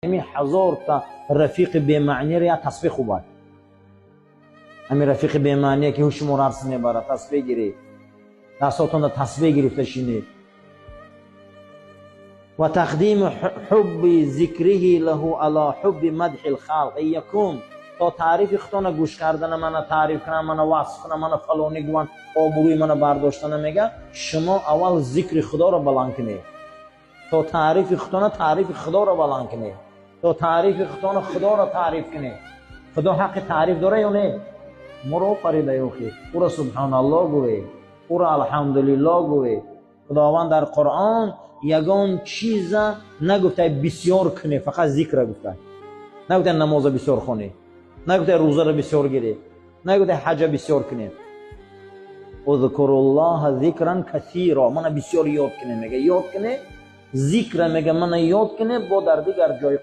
Ҳамин ҳазорта рафиқи бемаъниро як тасбеҳ хуб аст. Ҳамин рафиқи бемаъние, ки ҳуши моро арс мебарад, тасбеҳ гиред, дастотонда тасбеҳ гирифта шинед. Ва тақдими ҳубби зикриҳи лаҳу ала ҳубби мадҳи лхалқ. Якум, то таърифи худтона гӯш кардана, мана таъриф кунам, мана васф кунам, мана фалонӣ гуван, обрӯи мана бардоштана, мега, шумо аввал зикри Худоро баланд кунед. То таърифи худтона, таърифи Худоро баланд кунед. То таърифи худтона, Худоро таъриф кунед. Худо ҳаққи таъриф дора ё не? Моро офарида ёхи. Ӯро субҳоналлоҳ гӯед, ӯро алҳамдулиллоҳ гӯед. Худованд дар Қуръон ягон чиза нагуфта бисёр кунед, фақат зикра гуфта. Нагуфта намоза бисёр хонед, нагуфта рӯзаро бисёр гиред, нагуфта ҳаҷа бисёр кунед. Узкуруллоҳа зикран касиро, мана бисёр ёд кунед, мега, ёд кунед, зикра, мега, мана ёд кунед. Бо дар дигар ҷой